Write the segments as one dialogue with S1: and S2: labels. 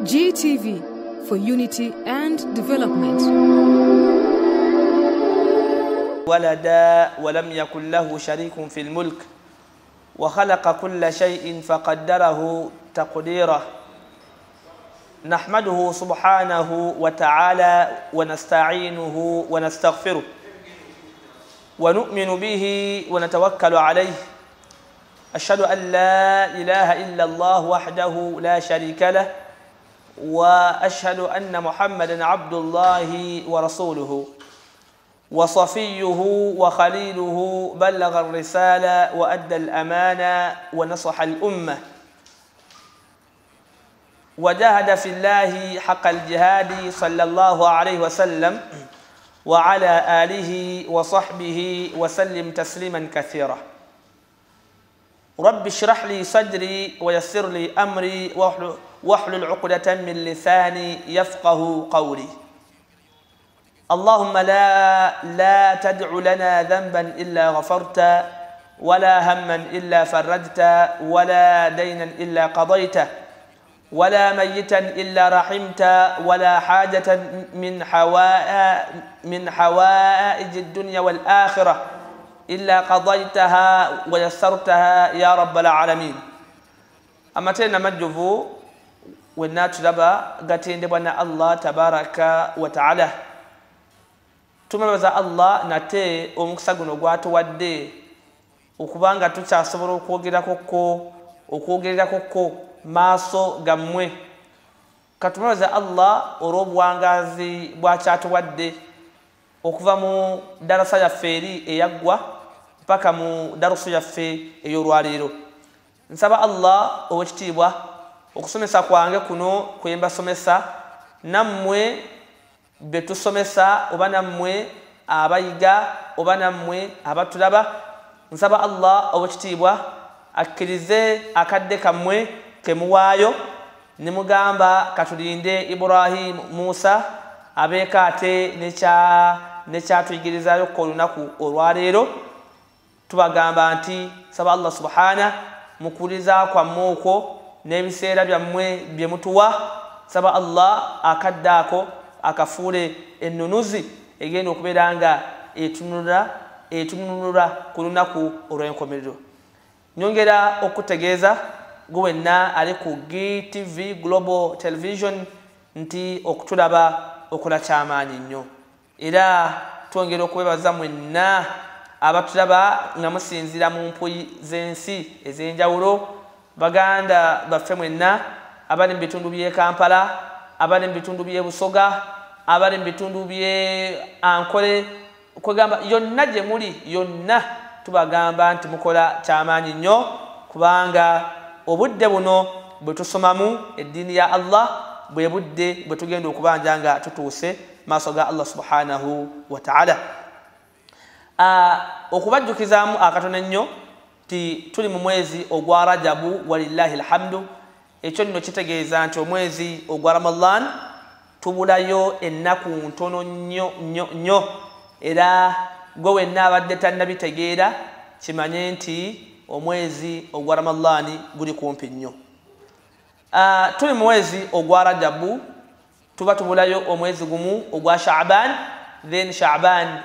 S1: GTV for unity and development.
S2: ولدا ولم يكن له شريك في الملك وخلق كل شيء فقدره تقديره. نحمده سبحانه وتعالى ونستعينه ونستغفره ونؤمن به ونتوكل عليه. أشهد أن لا إله إلا الله وحده لا شريك له، وأشهد أن محمدا عبد الله ورسوله وصفيه وخليله، بلغ الرسالة وأدى الأمانة ونصح الأمة وجاهد في الله حق الجهاد، صلى الله عليه وسلم وعلى آله وصحبه وسلم تسليما كثيرا. رب اشرح لي صدري ويسر لي أمري واحلل عقدة من لساني يفقه قولي. اللهم لا تدع لنا ذنبا إلا غفرت، ولا هما إلا فرجت، ولا دينا إلا قضيته، ولا ميتا إلا رحمت، ولا حاجة من حوائج الدنيا والآخرة إلا قضيتها ويسرتها يا رب العالمين. أما تينا مجفو وناتلبا قتين دبنا الله تبارك وتعالى. Tumwebaza Allah nate omukisa guno gwatuwadde okubanga tukyasobola okwogererako maaso gammwe. Katumwebaza Allah olw'obuwangaazi bwakyatuwadde okuva mu darasa yaffe eri eyaggwa mpaka mu darusu yaffe ey'olwaleero. Nsaba Allah ow'ekitiibwa okusomesa kwange kuno kwe mbasomesa nammwe betusomesa oba nammwe abayiga oba nammwe abatulaba. Nsaba Allah ow'ekitiibwa akkirize akadde kammwe kemuwaayo ne mugamba katulinde Ibrahim Musa abeeko ate nekyatuyigirizaayo ko olunaku olwaleero. Tubagamba nti saba Allah subhana mukuliza kwammwe okwo n'ebiseera byammwe bye mutuwa. Saba Allah akadde ako akafuule ennunuzi egenda okubeera nga etununula ku lunaku olw'enkomerero. Nyongera okutegeeza gwe wenna ali ku GTV Global Television nti okutulaba okola kyamaanyi nnyo, era twongera okwebaza mwenna abatulaba nga musinziira mu mpuyi z'ensi ez'enjawulo. Baganda baffe mwenna abali mu bitundu by'e Kampala, abali mu bitundu by'e Busoga, abali mu bitundu by'e Ankole, kwegamba yonna gye muli yonna tubagamba nti mukola kyamaanyi nnyo, kubanga obudde buno bwe tusomamu eddiini ya Allah bwe budde bwe tugenda okubanja nga tutuuse maaso ga Allah subhanahu wa ta'ala. Okubajjukizaamu akatono ennyo ti tuli mu mwezi ogwa Rajabu, walillahi alhamdu. Ekyo nno kitegeeza nti omwezi ogwa Ramadan tubulayo ennaku ntono nnyo nnyo nnyo, era gwe wenna abadde tannabitegeera kimanye nti omwezi ogwa Ramadhani guli kumpi nnyo. Tuli mu mwezi ogwa Rajabu, tuba tubulayo omwezi gumu ogwa Shaaban, then Shaaban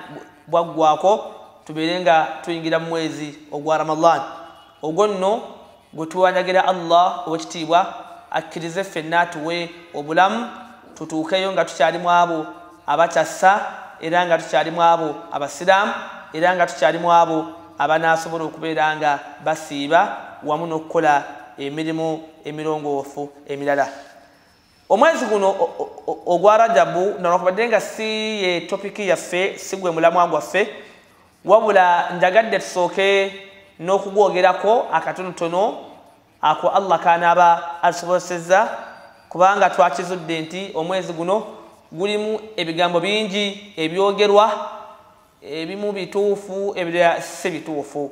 S2: bwaggwako tubeere nga tuyingira mu mwezi ogwa Ramadhan. Ogwo nno gwe tuwanyagira Allah ow'ekitiibwa akkirize ffenna atuwe obulamu tutuukeyo nga tukyalimu abo abakyassa, era nga tukyalimu abo abasiraamu, era nga tukyalimu abo abanaasobola okubeera nga basiiba wamu n'okukola emirimu emirongoofu emirala. Omwezi guno ogwa Rajabu nalwakubadde nga si ye topiki yaffe, si gwe mulamwa gwaffe, wabula njagadde tusooke n'okugwogerako akatonotono ako Allah kanaaba atusobozesezza, kubanga twakizudde nti omwezi guno gulimu ebigambo bingi ebyogerwa, ebimu bituufu ebirala si bituufu.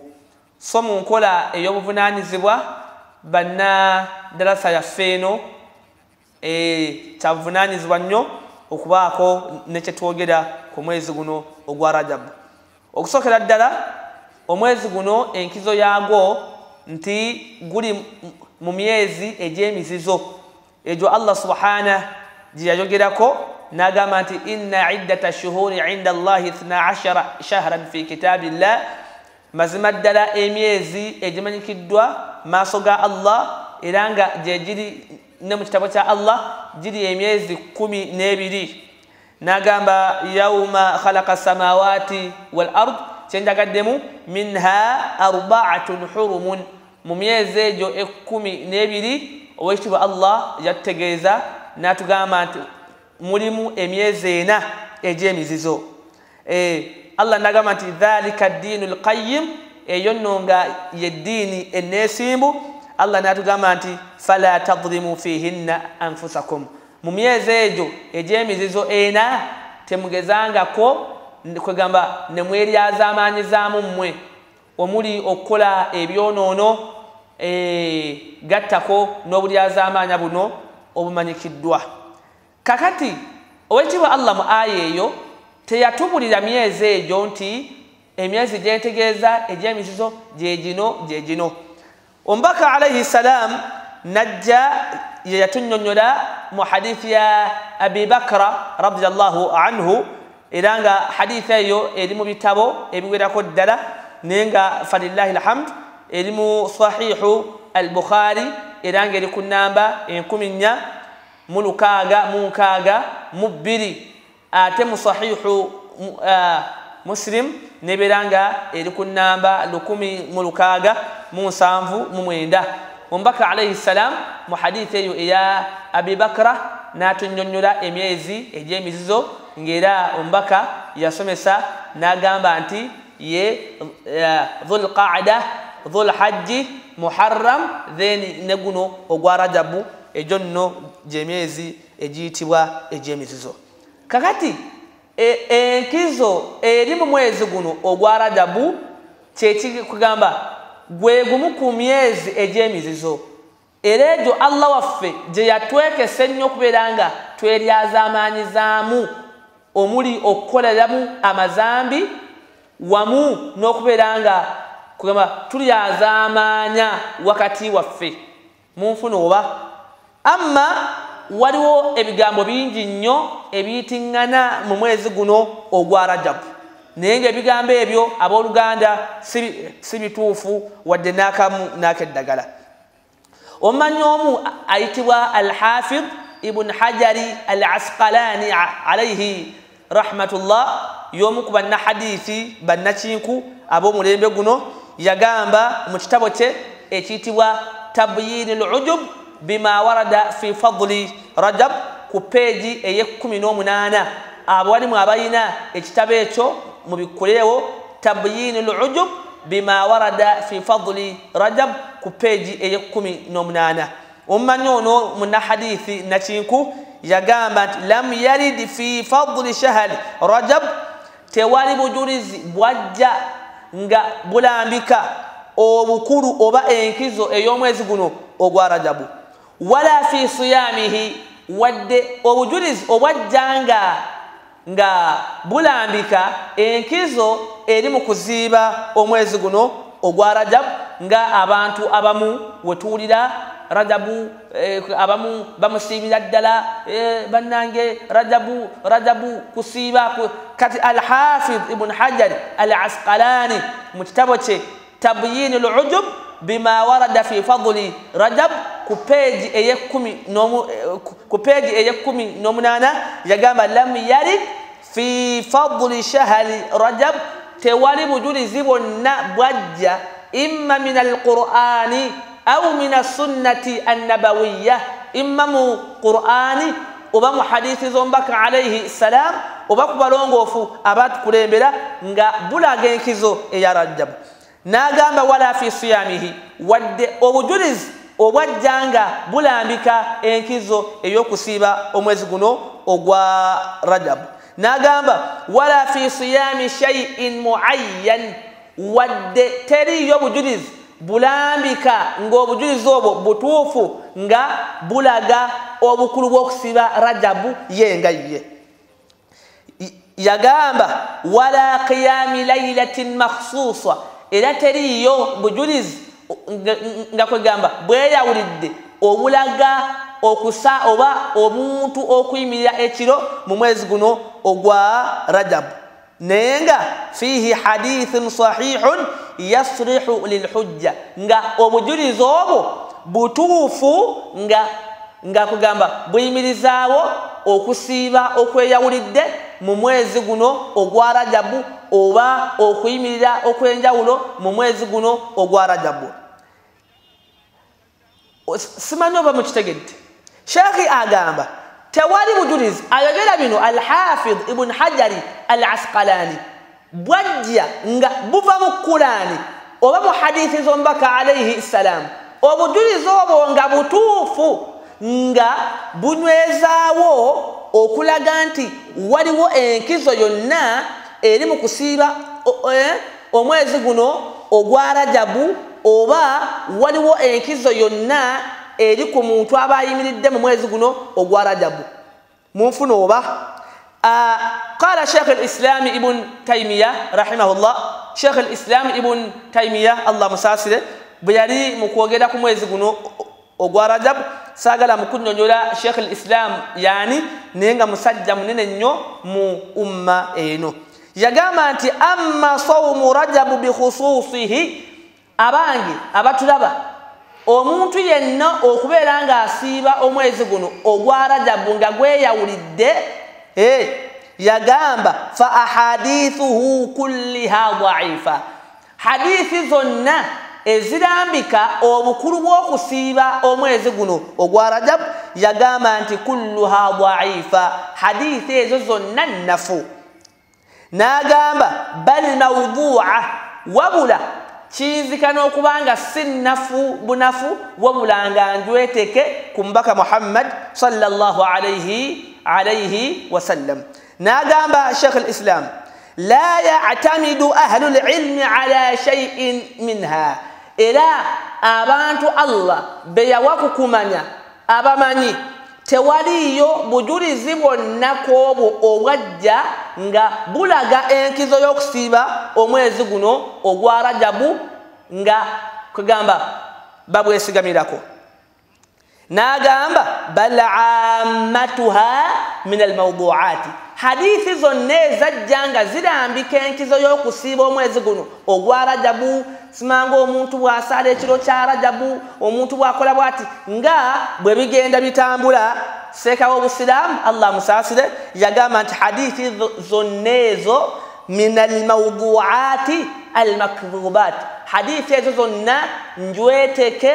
S2: So mu nkola ey'obuvunaanyizibwa banna darasa yaffe eno kyabuvunaanyizibwa nnyo okubaako ne kye twogera ku mwezi guno ogwa Rajabu. Okusookera ddala omwezi guno enkizo yaagwo nti guli mu myezi egy'emizizo. Egyo Allah subhanahu gye yayogerako n'agamba nti inna iddata shuhuri inda Allahi 12 shahran fi kitabillah, mazima ddala emyezi egimanyikiddwa maaso ga Allah era nga gye giri ne mu kitabo kya Allah giri emyezi 12. N'agamba yauma khalaqa samawati wal ard, kyenjagaddemu minha arba'atun hurumun, mu myezi egyo 12 owekitiibwa Allah yatutegeeza n'atugamba nti mulimu emyezi 4 egy'emizizo. Allah n'agamba nti dhalika ddiinu lqayyim, eyo nno nga yeddiini enneesimbu. Allah n'atugamba nti fala tadlimu fihinna anfusakum, mu myezi egyo egy'emizizo 4 temugezangako kwegamba ne mweryazaamaanyizaamu mmwe, omuli okukola ebyonoono gattako n'obulyazaamaanya buno obumanyikiddwa. Kakati owekitiibwa Allah mu aya eyo teyatubulira myezi egyo nti emyezi gyentegeeza egy'emizizo gye gino gye gino. Omubaka alayhi salam najja ye yatunnyonnyola mu hadithi ya Abi Bakra radiyallahu anhu, era nga hadithi eyo eri mu bitabo ebiwerako ddala, naye nga falillahi alhamd eri mu sahihu al-Bukhari, era nga eri ku nnamba 4662, ate mu sahihu Muslim nebeera nga eri ku nnamba 1679. Omubaka alayhi salam mu hadithi eyo eya Abi Bakra n'atunnyonnyola emyezi egy'emizizo, ng'era omubaka yasomesa n'agamba nti ye Dhul Qaada, Dhul Hajji, Muharram, then ne guno ogwa Rajabu, egyo nno gy'emyezi egiyitibwa egy'emizizo. Kakati enkizo eri mu mwezi guno ogwa Rajabu kyekikugamba gwe gumu ku myezi egy'emizizo, era egyo Allah waffe gye yatwekesa ennyo okubeera nga tweryazaamaanyizaamu, omuli okukoleramu amazambi wamu n'okubeera nga kugamba tulyazaamaanya wakati waffe munfuna oba. Amma waliwo ebigambo bingi nnyo ebiyitiŋŋana mu mwezi guno ogwa Rajabu, naye ng'ebigambo ebyo abooluganda si bituufu wadde n'akamu n'akeddagala. Omumanyi omu ayitibwa Al-Hafidh Ibn Hajari Al-Asqalani alayhi rahmatullah, y'omu ku bannahadithi bannakinku ab'omulembe guno, yagamba mu kitabo kye ekiyitibwa Tabyinul Ujub bima warada fi fadli Rajab ku peegi ey'e18. Abo walimu abalina ekitabo ekyo mubikkuleewo, Tabyinul Ujub bima warada fi fadli Rajab ku peegi ey'e18. Omumanyi ono munnahadithi nakinku yagamba nti lam yarid fi fadli shahri Rajab, tewali bujulizi bwajja nga bulambika obukulu oba enkizo ey'omwezi guno ogwa Rajabu, wala fi siyamihi, wadde obujulizi obwajja nga bulambika enkizo eri mu kuziiba omwezi guno ogwa Rajab, nga abantu abamu wetuwulira Rajabu abamu bamusiibira ddala, bannange Rajabu Rajabu kusiiba. Kati Al-Hafidh Ibn Hajar Al-Asqalani mu kitabo kye Tabyinul Ujub bima warada fi fadli Rajab ku peegi ey'e18 yagamba lam yarid fi fadli shahri Rajab, tewali bujulizi bwonna bwajja imma min al-Qur'ani au min as-sunnati an-nabawiyya, imma mu Qur'ani oba mu hadithi z'omubaka alayhi salam oba ku balongoofu abatukulembera nga bulaga enkizo eya Rajab. N'agamba wala fi siyamihi, wadde obujulizi obwajja nga bulambika enkizo ey'okusiiba omwezi guno ogwa Rajab. N'agamba wala fi siyami shay'in muayyan, wadde teriyo bujulizi bulambika ng'obujulizi obwo butuufu nga bulaga obukulu bw'okusiiba Rajabu ye nga ye. Yagamba wala qiyami laylatin makhsusa, era teriyo bujulizi nga kwegamba bweyawulidde obulaga okusa oba omuntu okuyimirira ekiro mu mwezi guno ogwa Rajab, naye nga fihi hadithun sahihun yasrihu lilhujja, nga obujulizi obwo butuufu nga kugamba buyimirizaawo okusiiba okweyawulidde mu mwezi guno ogwa Rajabu oba okuyimirira okw'enjawulo mu mwezi guno ogwa Rajabu. Simanyi oba mukitegedde. Sheikh agamba tewali bujulizi. Ayogera bino Al-Hafidh Ibn Hajari Al-Asqalani bwajja nga buva mu Kurani oba mu hadithi z'omubaka alayhi salam, obujulizi obwo nga butuufu nga bunywezaawo okulaga nti waliwo enkizo yonna eri mu kusiiba omwezi guno ogwa Rajabu oba waliwo enkizo yonna eri ku muntu aba ayimiridde mu mwezi guno ogwa Rajabu. Munfuna oba? Qala Sheikh al-Islam Ibn Taymiyyah rahimahullah, Sheikh al-Islam Ibn Taymiyyah Allah musaasire, bwe yali mu kwogera ku mwezi guno ogwa Rajab, saagala mu kunnyonnyola Sheikh al-Islam yani, naye nga musajja munene nnyo mu umma eno. Yagamba nti amma sawmu Rajabu bikhususihi, abange abatulaba, omuntu yenna okubeera ng'asiiba omwezi guno ogwa Rajabu nga gweyawulidde, yagamba fa ahadithuhu kulliha dhaifa, hadithi zonna ezirambika obukulu bw'okusiiba omwezi guno ogwa Rajab, yagamba nti kulluha dhaifa, hadithi ezo zonna nnafu. N'agamba bal mawdhu'a, wabula kiyinzika n'okuba nga si nnafu bunafu, wabula nga njweteke ku mubaka Muhammad sallallahu alayhi wasallam. N'agamba Sheikh al-Islam la ya'tamidu ahlul ilmi ala shay'in minha, era abantu Allah be yawa kukumanya abamanyi tewaliyo bujulizi bwonna ku obwo obwajja nga bulaga enkizo y'okusiiba omwezi guno ogwa Rajabu nga kugamba babwesigamirako. N'agamba bal ammatuha min almawdu'ati, hadithi zonna ezajja nga zirambika enkizo y'okusiiba omwezi guno ogwa Rajabu, simanga omuntu bw'asaala ekiro kya Rajabu, omuntu bw'akola bw'ati, nga bwe bigenda bitambula. Seeka w'obusiraamu Allah musaasire yagamba nti hadithi zonna ezo min almawdu'ati almakdhubat, hadithi ezo zonna njweteke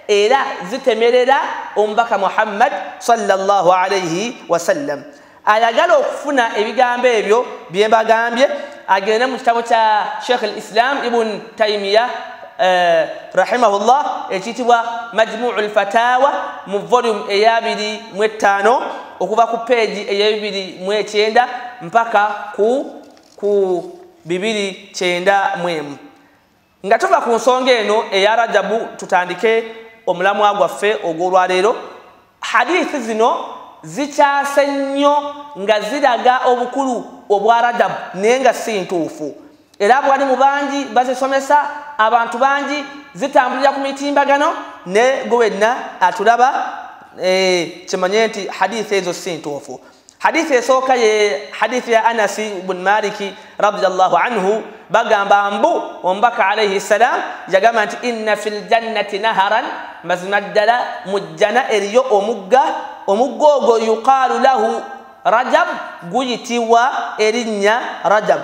S2: era zitemerera omubaka Muhammad sallallahu alayhi wasallam. Ayagala okufuna ebigambo ebyo bye mbagambye agende mu kitabo kya Sheikh al-Islam Ibn Taymiyyah rahimahullah ekiyitibwa Majmu'ul Fatawa mu volume eya 25 okuva ku page eya 29 mpaka ku 291. Nga tuva ku nsonga eno eya Rajabu tutandike omulamwa gwaffe ogw'olwaleero. Hadithi zino zikyase nnyo nga ziraga obukulu obwa Rajabu naye nga si ntuufu, era abalimu bangi bazisomesa abantu bangi, zitambulira ku mitimbagano ne gwe wenna atulaba kimanye nti hadithi ezo si ntuufu. Hadithi esooka ye hadithi ya Anasi ibn Maliki radiyallahu anhu, bagamba mbu omubaka alayhi salam yagamba nti inna fil jannati naharan, mazima ddala mu jjana eriyo omugga, omugga ogwo yuqaalu lahu Rajab, guyitibwa erinnya Rajab.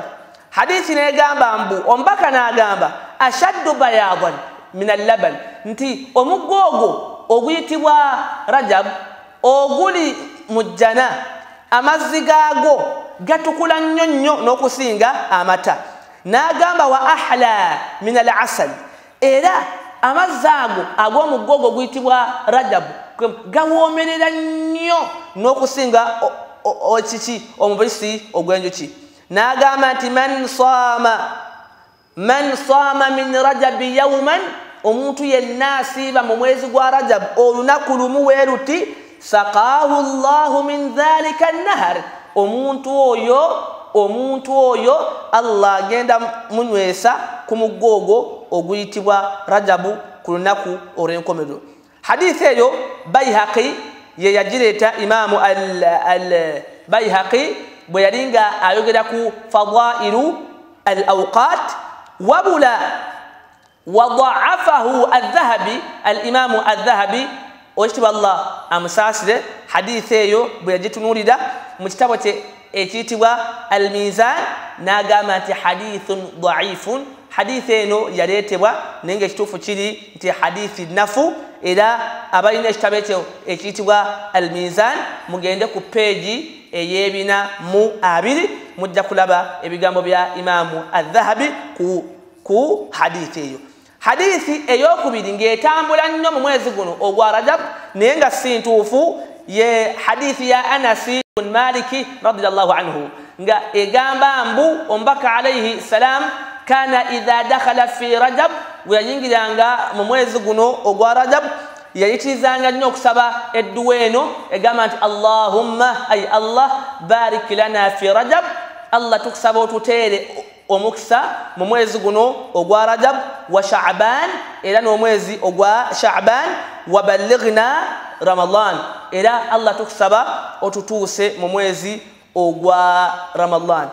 S2: Hadithi n'egamba mbu omubaka n'agamba ashaddu bayadan min allaban, nti omugga ogwo oguyitibwa Rajab oguli mu jjana amazzi gaagwo gatukula nnyo nnyo n'okusinga amata. N'agamba wa ahla min al asal, era amazzi ago ag'omugga ogwo guyitibwa Rajab gawoomerera nnyo n'okusinga okiki omubisi ogw'enjuki. N'agamba nti man saama min Rajabi yawman, omuntu yenna asiiba mu mwezi gwa Rajab olunaku lumu we luti, saqaahu Allahu min dhalika nahar, omuntu oyo Allah agenda munywesa ku mugga ogwo oguyitibwa Rajabu ku lunaku olw'enkomerero. Hadithi eyo Baihaqi ye yagireeta Imamu al Baihaqi bwe yali nga ayogera ku fadailu al awqat. Wabula wadaafahu al-Dhahabi, al-Imamu al-Dhahabi owekitiibwa Allah amusaasire, hadithi eyo bwe yagitunuulira mu kitabo kye ekiyitibwa Al-Mizan n'agamba nti hadithun daifun, hadithi eno yaleetebwa naye ng'ekituufu kiri nti hadithi nafu. Era abalina ekitabo ekyo ekiyitibwa Al-Mizan mugende ku peegi ey'e420 mujja kulaba ebigambo bya Imamu al-Dhahabi ku hadithi eyo. Hadithi eyokubiri ng'etambula nnyo mu mwezi guno ogwa Rajab naye nga si ntuufu ye hadithi ya Anasi bun Maliki radiyallahu anhu nga egamba mbu omubaka alayhi salam kana idha dakhala fi Rajab, bwe yayingiranga mu mwezi guno ogwa Rajab yayitirizanga nnyo okusaba edduwa eno egamba nti Allahumma ay Allah barik lana fi Rajab, Allah tukusaba otuteere omukisa mu mwezi guno ogwa Rajab wa Sha'ban, era n'omwezi ogwa Sha'ban, wa ballighna Ramadan, era Allah tukusaba otutuuse mu mwezi ogwa Ramadan.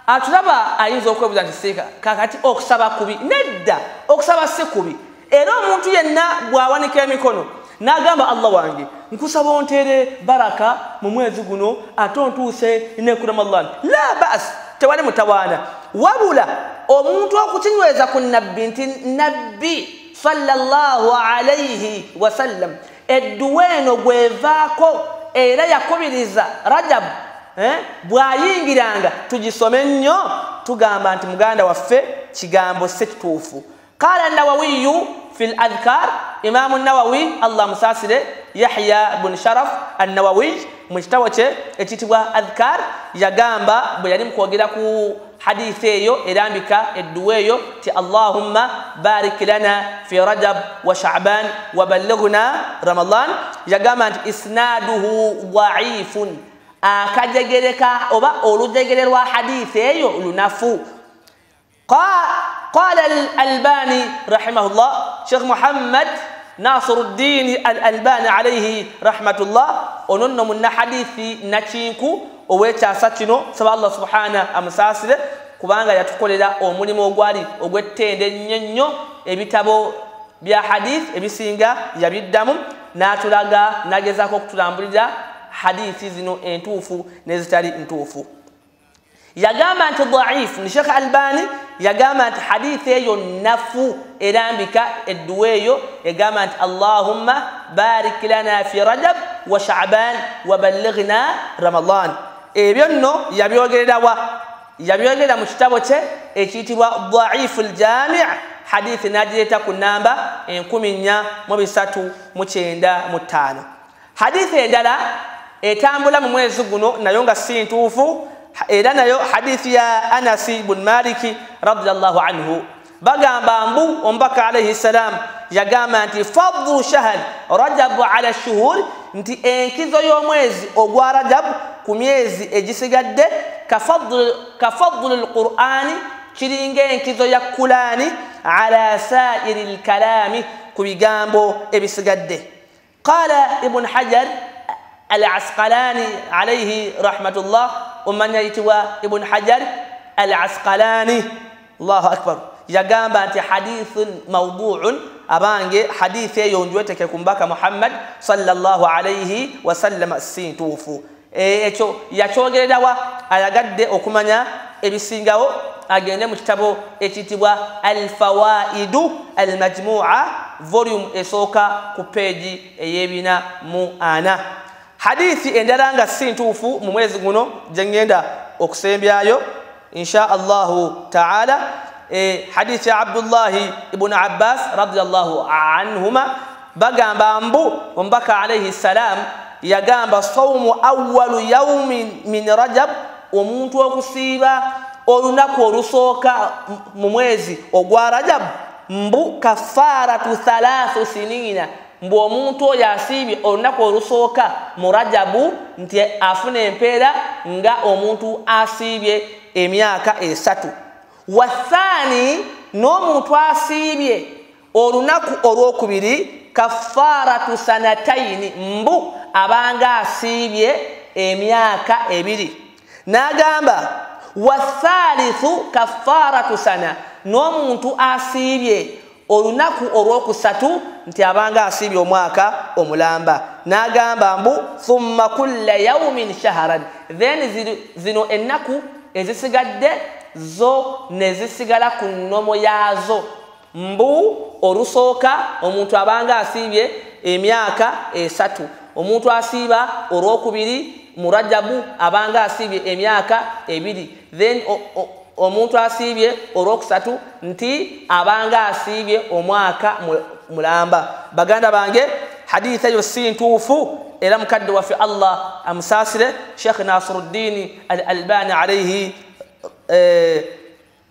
S2: Atulaba ayinza okwebuuza nti siika kakati okusaba kubi? Nedda, okusaba si kubi. Era omuntu yenna bw'awanika emikono n'agamba Allah wange nkusaba onteere baraka mu mwezi guno ate ontuuse ne ku Ramadan, la bas, tewali mutawaana. Wabula omuntu okukinyweza ku nabbi nti nabbi sallallahu alayhi wasallam edduwa eno gwevaako era yakubiriza Rajab bw'ayingiranga tugisome nnyo, tugamba nti muganda waffe kigambo si kituufu. Qala Nawawiyu fi al-adhkar, Imamu Nawawi Allah musaasire, Yahya bun Sharaf an-Nawawi mu kitabo kye ekiyitibwa Adhkar yagamba bwe yali mu kwogera ku hadithi eyo erambika edduwa eyo ti Allahumma barik lana fi Rajab wa Sha'ban wa ballighna Ramadan, yagamba nti isnaduhu dhaifun, akajegereka oba olujegere lwa hadithi eyo lunafu. Qala al-Albani rahimahullah, Sheikh Muhammad Nasiruddin al-Albani alayhi rahmatullah, ono nno munna hadithi nakinku ow'ekyasa kino, saba Allah subhana amusaasire kubanga yatukolera omulimu ogwali ogw'ettende ennyo nnyo. Ebitabo bya hadith ebisinga yabiddamu n'atulaga n'agezaako okutulambulira hadithi zino entuufu n'ezitali ntuufu. Yagamba nti dhaif, ni Sheikh Albani yagamba nti hadithi eyo nafu erambika edduwa eyo egamba nti Allahumma barik lana fi Rajab wa Sha'ban wa ballighna Ramadan. Ebyo nno yabyogererawa? Yabyogerera mu kitabo kye ekiyitibwa Dhaiful Jami', hadithi n'agireeta ku namba 4395. Hadithi endala etambula mu mwezi guno nayo nga si ntuufu, era nayo hadithi ya Anasi bun Maliki radiyallahu anhu, bagamba mbu omubaka alayhi salam yagamba nti fadlu shahr Rajab ala shuhur, nti enkizo y'omwezi ogwa Rajab ku myezi egisigadde kafadlu al-Qur'ani, kiringa enkizo ya Kulani ala sairi al-kalami, ku bigambo ebisigadde. Qala Ibn Hajar al-Asqalani alayhi rahmatullah, omanya yitibwa Ibn Hajar al-Asqalani, Allahu akbar, yagamba nti hadithun mawdu'un, abange hadithi eyo njweteke ku mbaka Muhammad sallallahu alayhi wasallam si ntuufu. Ekyo yakyogererawa ayagadde okumanya ebisingawo agende mu kitabo ekiyitibwa Al-Fawaidu Al-Majmu'a volume esooka ku peegi ey'e44. Hadithi endala nga si ntuufu mu mwezi guno gye ngenda okusembyayo insha Allahu taala, hadithi ya Abdullahi ibn Abbas radiyallahu anhuma, bagamba mbu omubaka alayhi salam yagamba sawmu awwalu yawmin min Rajab, omuntu okusiiba olunaku olusooka mu mwezi ogwa Rajab mbu kafaratu 3 sinina, mbu omuntu oyo asiibye olunaku olusooka mu Rajabu nti afuna empeera nga omuntu asiibye emyaka 3. Wathani, n'omuntu asiibye olunaku olwokubiri kafaratu sanataini, mbu abanga asiibye emyaka ebiri. N'agamba wathalithu kafaratu sana, n'omuntu asiibye olunaku olwokusatu nti abanga asiibye omwaka omulamba. N'agamba mbu thumma kulla yaumin shahran, then zino ennaku ezisigadde zo nezisigala ku nnomo yaazo. Mbu olusooka omuntu abanga asiibye emyaka esatu, omuntu asiiba olwokubiri mu Rajabu abanga asiibye emyaka ebiri, then omuntu asiibye olwokusatu nti abanga asiibye omwaka mulamba. Baganda bange, haditha eyo si ntuufu, era mukadde waffe Allah amusaasire Sheikh Nasiruddin Al-Albani alayhi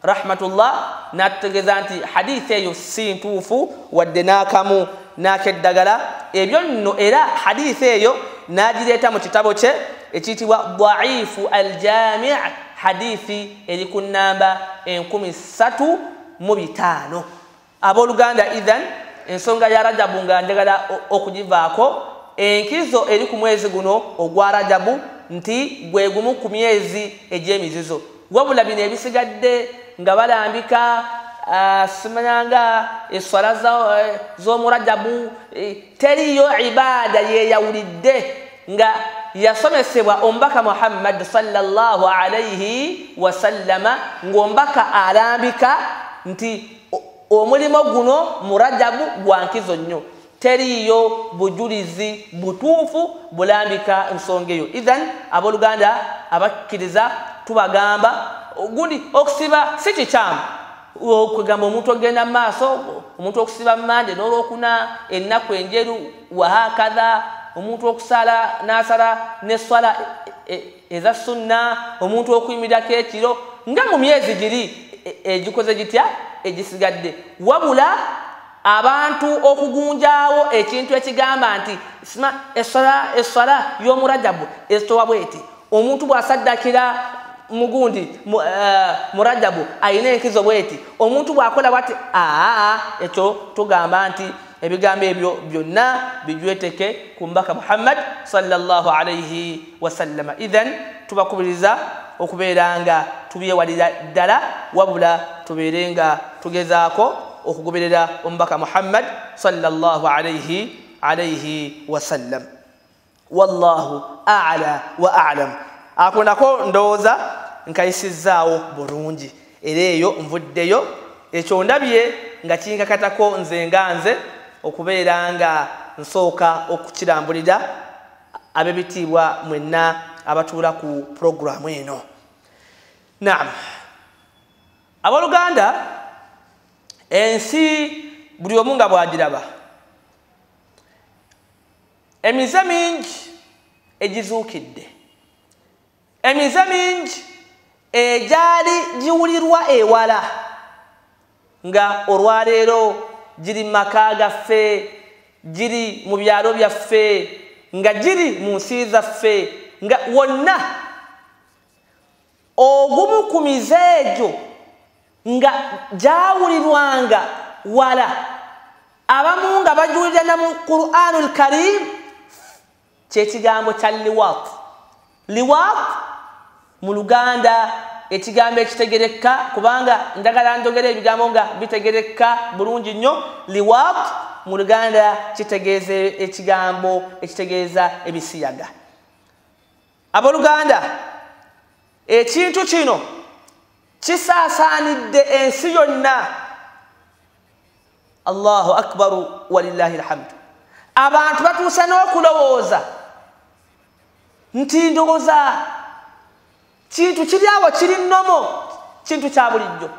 S2: rahmatullah n'atutegeeza nti haditha eyo si ntuufu wadde n'akamu n'akeddagala. Ebyo nno era haditha eyo n'agireeta mu kitabo kye ekiyitibwa Daifu Al-Jami', hadithi eri ku nnamba 3005. Abooluganda, idhan ensonga ya Rajabu nga njagala okugivaako, enkizo eri ku mwezi guno ogwa Rajabu nti gwe gumu ku myezi egy'emizizo. Wabula bino ebisigadde nga balambika simanyanga eswala z'omurajabu, teriyo ibada yeyawulidde nga yasomesebwa omubaka Muhammad sallallahu alayhi wasallama, ng'omubaka alambika nti omulimo guno murajabu gwa nkizo nnyo. Teriyo bujulizi butuufu bulambika nsonga eyo. Idhan abooluganda abakkiriza tubagamba gundi okusiba si kikyamu, okugamba omuntu ogenda mu maaso, omuntu okusiba mande n'olwokuna ennaku enjeru wahakadha, omuntu okusala n'asala n'esswala eza sunna, omuntu okuyimirirako ekiro nga mu myezi giri egikoze gitya egisigadde. Wabula abantu okugunjaawo ekintu ekigamba nti esswala y'omurajabu ezitowa bweti, omuntu bw'asaddakira mugundi murajabu ayina enkizo bweti, omuntu bw'akola bwati, ekyo tugamba nti ebigambo ebyo byonna bijweteke ku mbaka Muhammad sallallahu alayhi wasallama. Idhan tubakubiriza okubeera nga tubyewalira ddala, wabula tubeere nga tugezaako okugoberera omubaka Muhammad sallallahu alayhi wasallam. Wallahu a'la wa a'lam. Ako nako ndowooza nkayisizzaawo bulungi, era eyo nvuddeyo ekyo ndabye nga kinkakatako nze nga nze okubeera nga nsooka okukirambulira ab'ebitiibwa mwenna abatuula ku puroguramu eno. Naam, abooluganda, ensi buli omu nga bw'agiraba, emize mingi egizuukidde, emize mingi egyali giwulirwa ewala nga olwaleero giri mu maka gaffe, giri mu byalo byaffe, nga giri mu nsi zaffe, nga wonna ogumu ku mize egyo nga gyawulirwanga wala, abamu nga bajuulira na mu Qur'anul Karim, kyekigambo kya liwat. Liwat mu Luganda ekigambo ekitegereka, kubanga njagala njogera ebigambo nga bitegereka bulungi nnyo. Liwat mu Luganda kitegeeza ekigambo ekitegeeza ebisiyaga. Abooluganda, ekintu kino kisaasaanidde ensi yonna. Allahu akbaru walillahi alhamdu. Abantu batuuse n'okulowooza nti ndowooza kintu kiri awo kiri nnomo, kintu kya bulijjo.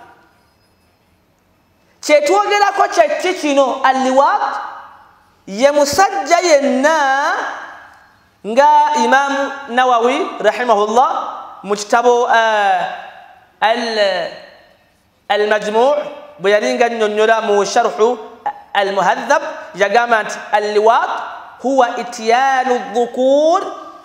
S2: Kyetwogerako kyeki kino alliwat, ye musajja yenna nga Imamu Nawawi rahimahullah mu kitabo Al-Majmu' bwe yali nga nnyonnyola mu sharhu Al-Muhadhab, yagamba nti alliwat huwa ityanu dhukur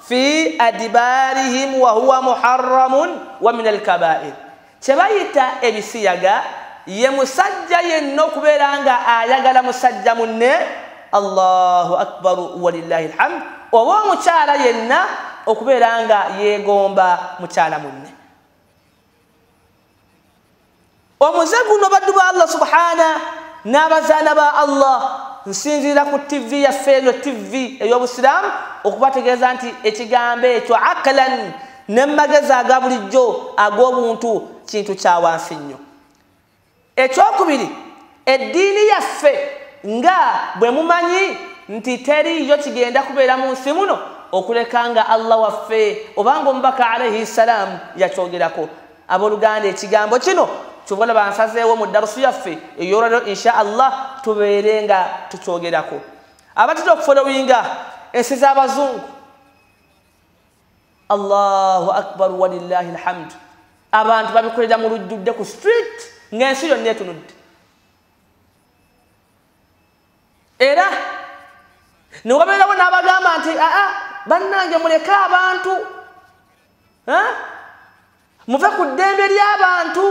S2: fi adbarihim wa huwa muharramun wa min alkabair. Kyebayita ebisiyaga ye musajja yenna okubeera nga ayagala musajja munne. Allahu akbar walillahi alhamd. Oba omukyala yenna okubeera nga yeegomba mukyala munne. Omuze guno baddu ba Allah subhana n'abazaana ba Allah, nsinziira ku TV yaffe eno, TV ey'obusiraamu, okubategeeza nti ekigambo ekyo akalan n'emagezi aga bulijjo ag'obuntu kintu kya wansi nnyo. Ekyokubiri, eddiini yaffe nga bwe mumanyi nti teriiyo kigenda kubeera mu nsi muno okuleka nga Allah waffe obanga omubaka alayhi salam yakyogerako. Abooluganda, ekigambo kino kyova laba nsazeewo mu darusu yaffe ey'olwaleero insha Allah tubeere nga tukyogerako. Abatera okufolowinga ensi z'abazungu, Allahu akbar walillahi alhamd, abantu babikolera mu lujjudde ku street ng'ensi yonna etunudde. Era ne wabeerawo n'abagamba nti aa bannange muleke abantu, muve ku ddembe ly'abantu,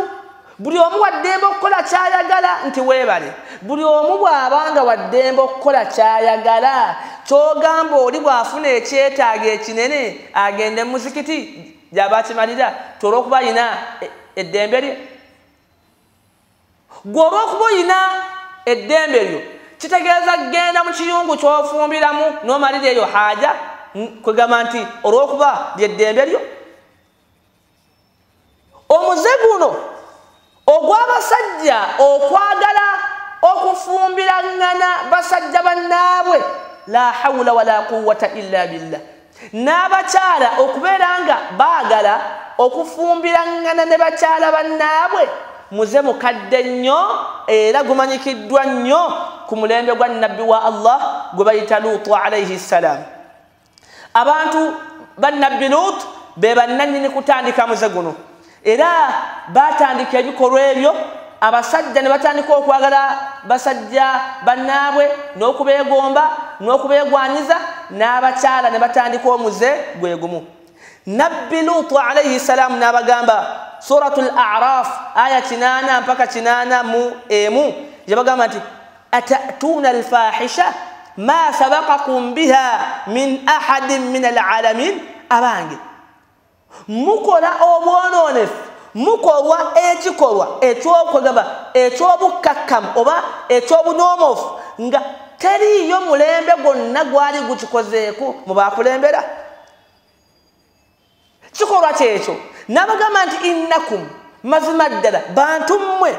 S2: buli omu wa ddembe okukola ky'ayagala. Nti weebale, buli omu bw'abanga wa ddembe okukola ky'ayagala, ky'ogamba oli bw'afuna ekyetaago ekinene agende mu muzikiti gy'aba akimalira, ti olw'okuba ayina eddembe lye. Gwe olw'okuba oyina eddembe lyo kitegeeza genda mu kiyungu ky'ofumbiramu n'omalira eyo haaja, kwegamba nti olw'okuba ly'eddembe lyo. Omuze guno ogw'abasajja okwagala okufumbirangana basajja bannaabwe, la hawula wala quwwata illa billah, n'abakyala okubeera nga baagala okufumbirangana ne bakyala bannaabwe, muze mukadde nnyo era gumanyikiddwa nnyo ku mulembe gwa Nabbi wa Allah gwe bayita Luutu alayhi salam. Abantu ba Nabbi Luutu be bannannyini kutandika muze guno, era batandika ebikolwa ebyo, abasajja ne batandika okwagala basajja bannaabwe n'okubeegomba n'okubeegwanyiza, n'abakyala ne batandika omuze gwe gumu. Nabbi Luutu alayhi salam n'abagamba Suratul A'raf aya 8 mpaka 81, yabagamba nti atatuna alfahisha ma sabaqakum biha min ahadin min alalamin. Abange mukola obwonoonefu, mukolwa ekikolwa eky'okwegamba eky'obukkakkamu oba eky'obunoomofu nga teriiyo mulembe gwonna gwali gukikozeeko mu bakulembera. Kikolwa kyekyo. N'abagamba nti innakum, mazima ddala bantu mmwe,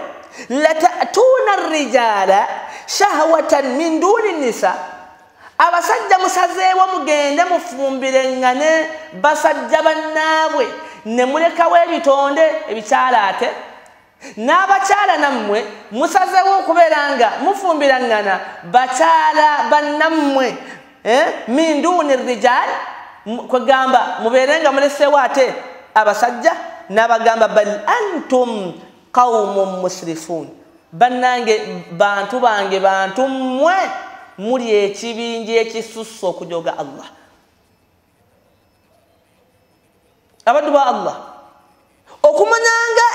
S2: latatuuna rijaala shahwatan min duuni nisa, abasajja musazeewo mugende mufumbireŋŋane basajja bannaabwe ne mulekawo ebitonde ebikyala, ate n'abakyala nammwe musazeewo okubeera nga mufumbiraŋŋana bakyala bannammwe, min duuni rijaal, kwegamba mubeere nga muleseewo ate abasajja. N'abagamba bal antum qawmun musrifun, bannange bantu bange bantu mmwe muli ekibinja ekisusse okujoga Allah. Abaddu ba Allah, okumanyanga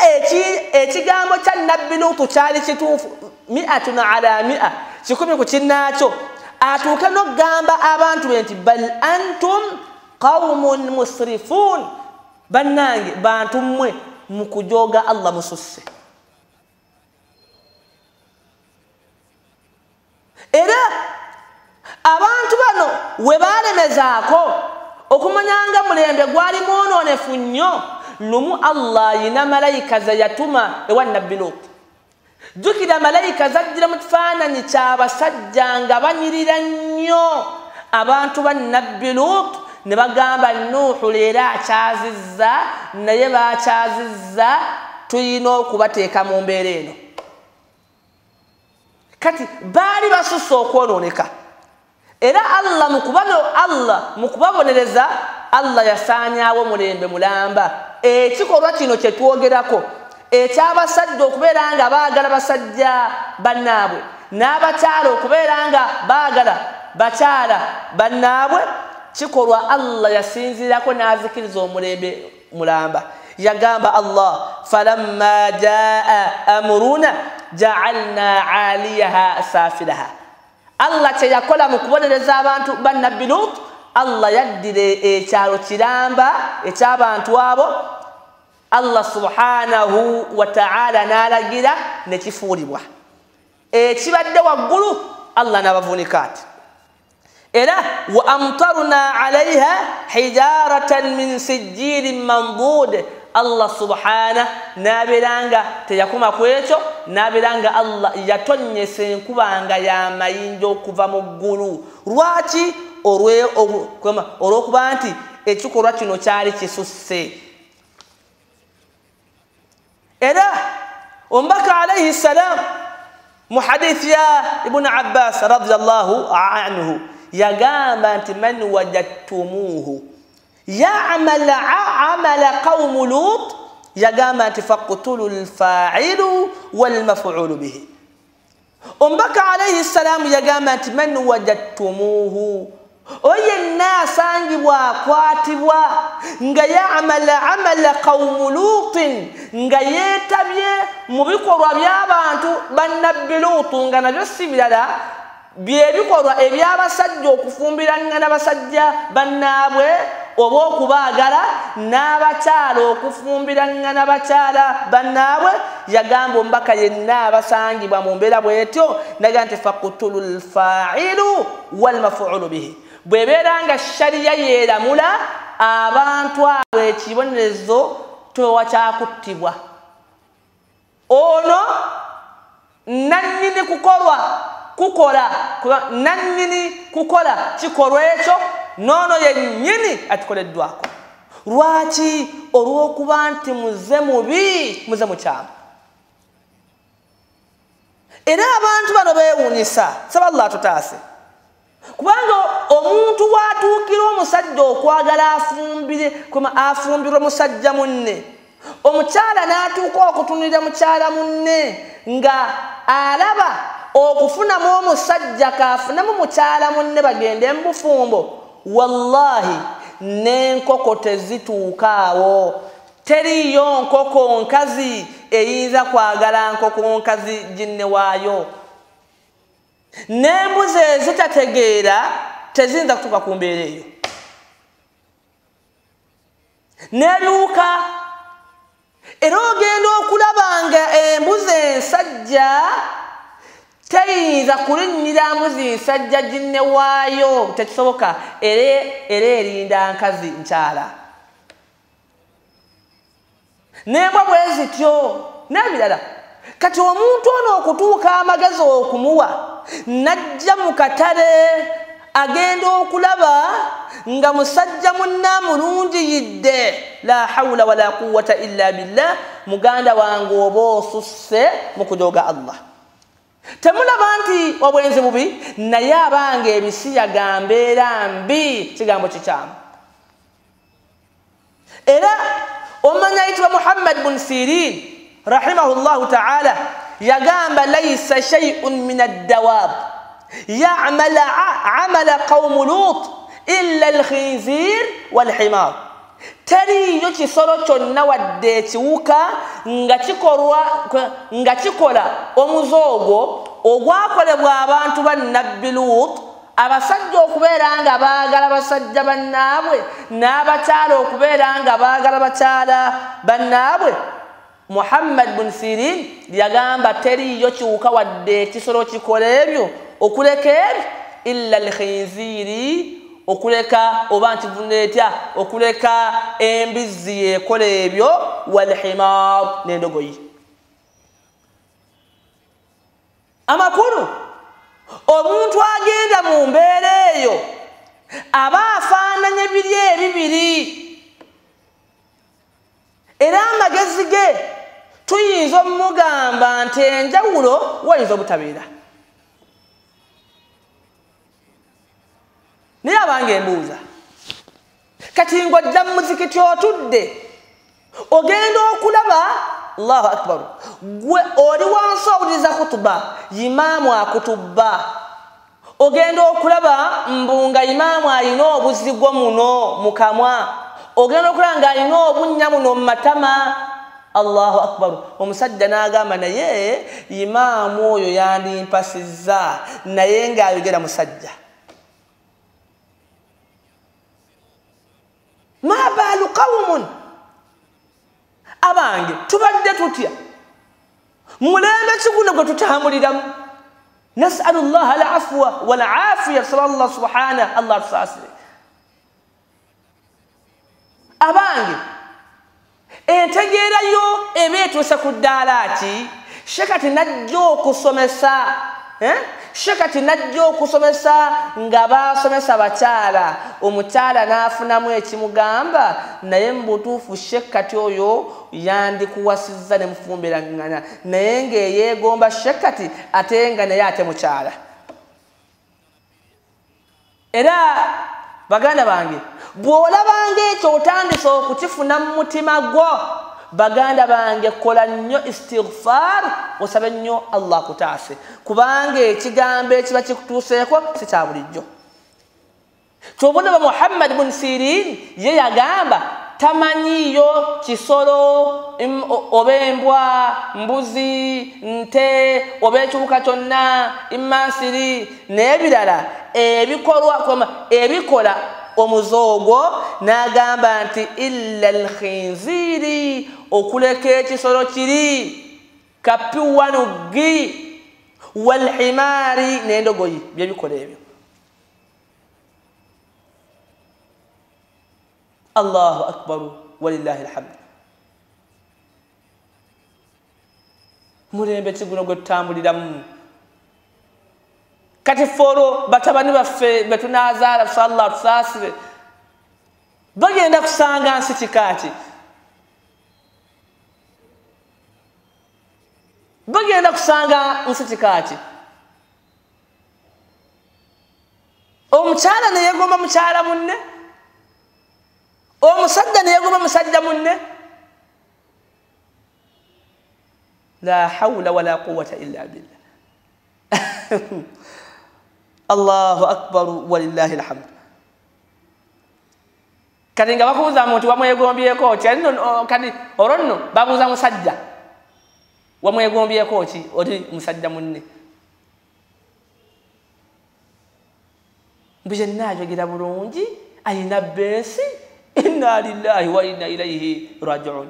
S2: ekigambo kya Nabbi Luutu kyali kituufu 100 ala 100, 100 ku kinnaakyo, atuuke n'okugamba abantu be nti bal antum qawmun musrifun, bannange bantu mmwe mu kujoga Allah mususse. Era abantu bano we baalemezaako okumanyanga mulembe gwali mwonoonefu nnyo, lumu Allah yina malayika ze yatuma ewa Nabbi Luutu. Jjukira malayika zajjira mu kifaananyi ky'abasajja nga banyirira nnyo abantu ba Nabbi Luutu, ne bagamba Nuuhu leero akyazizza, naye bakyazizza, tulina okubateeka mu mbeera eno. Kati baali basusse okwonooneka, era Allah mu kubabonereza Allah yasaanyaawo mulembe mulamba. Ekikolwa kino kye twogerako eky'abasajja okubeera nga baagala basajja bannaabwe n'abakyala okubeera nga baagala bakyala bannaabwe, kikolwa Allah yasinziirako n'azikiriza omulembe mulamba. Yagamba Allah falamma jaa amruna ja'alna 'aliyaha safilaha, Allah kye yakola mu kubonereza abantu ba Nabbi Lut, Allah yaddira ekyalo kiramba eky'abantu abo, Allah subhanahu wa ta'ala n'alagira ne kifuulibwa ekibadde waggulu, Allah n'abavuunika ati. Era wa amtarna alaiha hijaratan min sijilin mandud, Allah subhana n'abeera nga teyakoma ku ekyo, n'abeera nga Allah yatonnyesa enkuba nga y'amayinja okuva mu ggulu. Lwaki? Olw'okuba nti ekikolwa kino kyali kisusse. Era omubaka alaihi salam mu hadithi ya Ibn Abbas radiyallahu anhu yagamba nti man wajadtumuhu ya'mal amala qawmu Lut, yagamba nti faqtulu lfa'ilu walmaf'ulu bihi. Omubaka alaihi salamu yagamba nti man wajadtumuhu, oyo yenna asangibwa akwatibwa nga ya'mala amala qawmu Lutin, nga yeetabye mu bikolwa by'abantu bannabbi Lutu, nga nabyo si birala byebikolwa eby'abasajja okufumbirangana basajja bannaabwe oba okubaagala, n'abakyala okufumbirangana bakyala bannaabwe. Yagamba omubaka yenna abasangibwa mu mbeera bw'etyo, naga nti faqtulu lfa'ilu walmaf'ulu bihi. Bw'ebeera nga shariya yeeramula abantu abo ekibonerezo towa kyakuttibwa. Ono nannyini kukolwa kukola, nannyini kukola kikolwa ekyo, noono yennyini atikoleddwako. Lwaki? Olw'okuba nti muze mubi, muze mukyamu. Era abantu bano beewuunyisa, saba Allah atutaase. Kubanga omuntu w'atuukira omusajja okwagala afumbirwe musajja munne, omukyala n'atuuka okutunulira mukyala munne nga alaba okufunamu omusajja kaafunemu mukyala munne bagende mu bufumbo, wallahi n'enkoko tezituuka awo. Teriyo nkoko nkazi eyinza kwagala nkoko nkazi ginne waayo. N'embuzi ezitategeera teziyinza kutuuka ku mbeera eyo. N'ebiwuka, era ogenda okulaba nga embuzi ensajja teyinza kulinnyira mbuzi nsajja ginne waayo, tekisoboka. Era erinda nkazi nkyala. N'embwa bwe zityo n'ebirala. Kati omuntu ono okutuuka amagezi okumuwa, n'ajja mu katale agenda okulaba nga musajja munne amulungiyidde, la hawula wala quwwata illa billah, muganda wange oba osusse mu kujooga Allah. Temulaba nti obwenzi bubi, naye abange ebisiyaga mbeera mbi, kigambo kikyamu. Era omanya ayitibwa Muhammad bun Sirin rahimahullahu ta'ala yagamba laisa shay'un min ad-dawab ya'mala amala qawmu Lut illa al-khinzir wal-himar. Teriyo kisolo kyonna wadde ekiwuka nga kikola omuze ogwo ogwakolebwa abantu ba Nabbi Lut, abasajja okubeera nga baagala basajja bannaabwe n'abakyala okubeera nga baagala bakyala bannaabwe. Muhammad bun Sirin yagamba teriyo kiwuka wadde ekisolo kikola ebyo okuleka ebyo illa al-khinziri, okuleka oba ntivuna etya, okuleka embizzi yekola ebyo, walhimar n'endogoyi. Amakulu, omuntu agenda mu mbeera eyo aba afaananye biri ebibiri, era amagezi ge tuyinza omugamba nti enjawulo wayinza obutabeera. Naye abange embuuza, kati ng'ojja mu muzikiti otudde ogenda okulaba, Allahu akbar, gwe oli wansi owuliriza kutuba, imaamu akutubba, ogenda okulaba mbu nga imaamu alina obuzigo muno mu kamwa, ogenda okulaba ng'alina obunnya muno mu matama, Allahu akbar. Omusajja n'agamba naye imaamu oyo yandimpasizza, naye ng'ayogera musajja. Ma baalu qawmun, abange tubadde tutya, mulembe ki guno gwe tutambuliramu? Nasalu llaha al-afwa wal-afiya, sallallahu subhanahu, Allah tusaasire. Abange entegeera yo eba etuuse ku ddaala ki? Shekati najja okusomesa, shekati najja okusomesa nga baasomesa bakyala, omukyala n'afunamu ekimugamba, naye mu butuufu shekati oyo yandikuwasizza ne mufumbirangana, naye ng'eyeegomba shekati ate nga naye ate mukyala. Era baganda bange, bw'olabanga ekyo otandise okukifuna mu mutima gwo, baganda bange kola nnyo istighfar, osabe nnyo Allah akutaase, kubanga ekigambo ekiba kikutuuseeko si kya bulijjo. Ky'obulaba Muhammad bin Sirin ye yagamba tamanyiyo kisolo oba embwa, mbuzi, nte, oba ekiwuka kyonna, imansiri n'ebirala ebikolwa ebikola omuze ogwo, n'agamba nti illa alkhinziri, okuleka ekisolo kiri kapiwanugi walhimari n'endogoyi, byebikola ebyo. Allahu akbar walillahi alhamd. Mulembe ki guno gwe tutambuliramu? Kati ffe batabani baffe be tunaazaala, tusallah tusaasire, bagenda kusanga nsi kika ki? Bagenda kusanga nsi kika ki? Omukyala neyeegomba mukyala munne, omusajja neyeegomba musajja munne. La hawla wala quwwata illa billah. Allahu akbar walillahi alhamd. Kati nga bakubuuza muntu wamwegombyeko ki? Kati olwo nno babuuza musajja wamwegombyeko ki oli musajja munne? Mbu yenna ayogera bulungi, ayina beesi. Inna lillahi wa inna ilayhi rajiun.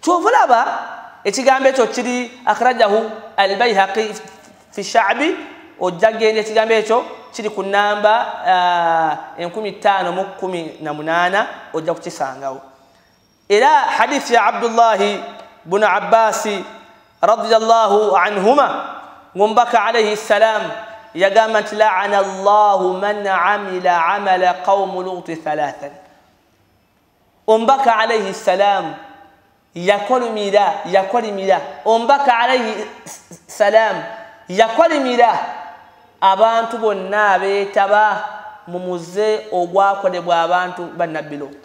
S2: Kyova olaba ekigambo ekyo kiri akhrajahu al-Bayhaqi fi Sha'bi, ojja genda ekigambo ekyo kiri ku namba 5018, ojja kukisangawo. Era hadithi ya Abdullahi bin Abbasi radiyallahu anhuma, ng'omubaka alayhi salam yagamba nti la'ana Allahu man amila amala qawmu Luti thalathan. Omubaka alayhi salam yakolimira, omubaka alayhi salam yakolimira abantu bonna abeetaba mu muze ogwakolebwa abantu ba Nabbi Lut.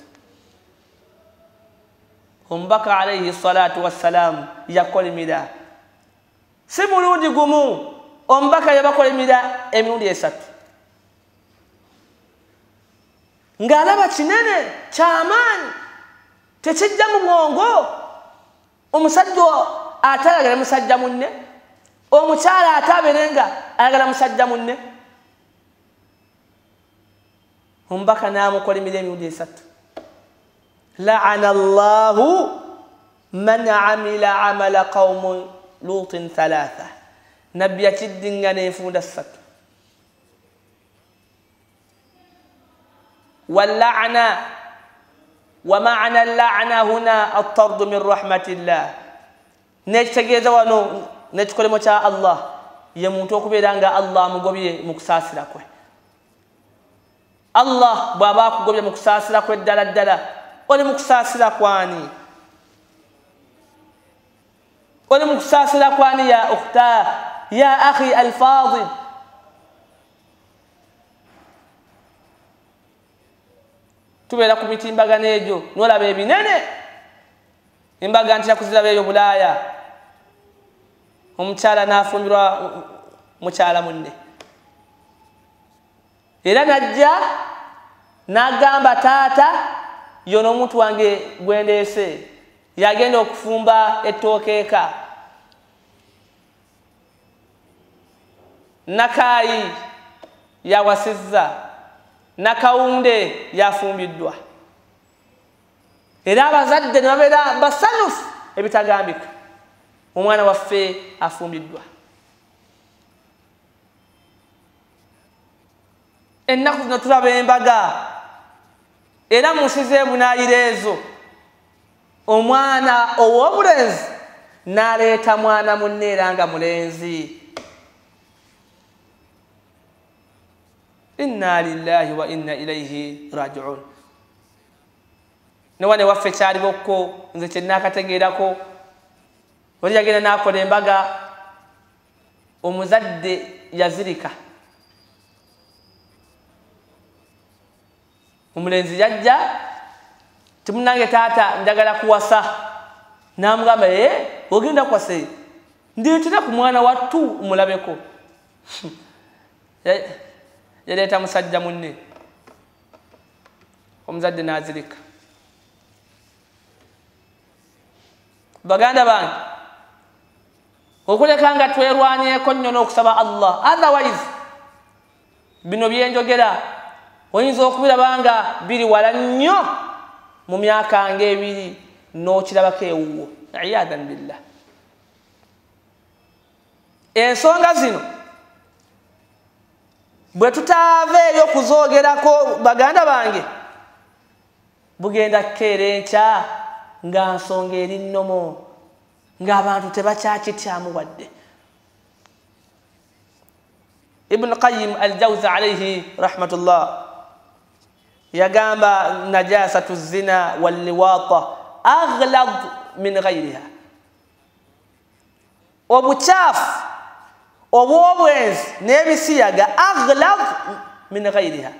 S2: Omubaka alayhi salatu wassalam yakolimira si mulundi gumu, omubaka yabakolimira emirundi esatu, ng'alaba kinene kyamaanyi tekijja mu bwongo. Omusajja ate ayagala musajja munne, omukyala ate abeere nga ayagala musajja munne. Omubaka n'amukolimira emirundi esatu. La'ana Allahu man amila amala qawmu Lutin thalatha. Nabbi yakiddiŋŋana enfunda ssatu. Walla'na wa ma'na al-la'na huna at-tardu min rahmatillah. N'ekitegeeza wano n'ekikolemo kya Allah ye muntu okubeera nga Allah amugobye mu kusaasira kwe. Allah bw'aba akugobye mu kusaasira kwe ddala ddala, oli mu kusaasira kwani? Oli mu kusaasira kwani ya ukhta, ya akhi al-fadil? Tubeera ku mitimbagano egyo n'olaba ebinene, embaga ntera kuziraba eyo Bulaaya, omukyala n'afumbirwa mukyala munne, era najja n'agamba taata Yono omuntu wange gwendeese yagenda okufumba ettooke eka. Nakaayi yawasizza, Nakawunde yafumbiddwa. Era abazadde ne babeera basanyufu ebitagambika, omwana waffe afumbiddwa. Ennaku zino tulaba embaga, era mu nsi z'ebunaayira ezo omwana ow'obulenzi n'aleeta mwana munne era nga mulenzi. Inna lillahi wa inna ilayhi rajiun. Ne waffe kyaliwoko nze kye nnaakategeerako, oli yagenda n'akola embaga, omuzadde yazirika, omulenzi yajja timunange taata njagala kuwasa, n'amugamba ogenda kuwasa ndeetera ku mwana wattu mulabeko. Yaleeta musajja munne, omuzadde n'azirika. Baganda bange, okuleka nga twerwanyeeko nnyo n'okusaba Allah, otherwise bino byenjogera oyinza okubiraba nga biri wala nnyo mu myaka ng'ebiri n'okirabako ewuwo. Iyadan billah. Ensonga zino bwe tutaaveeyo kuzoogerako baganda bange, bugenda kukeera enkya nga nsonga eri nnomo, ng'abantu tebakyakityamu wadde. Ibn Qayyim al-Jawzi alayhi rahmatullah yagamba najasatu zina walliwata aghlad min ghayriha. Obuchafu obw'obwenzi n'ebisiyaga aghlad min ghayriha,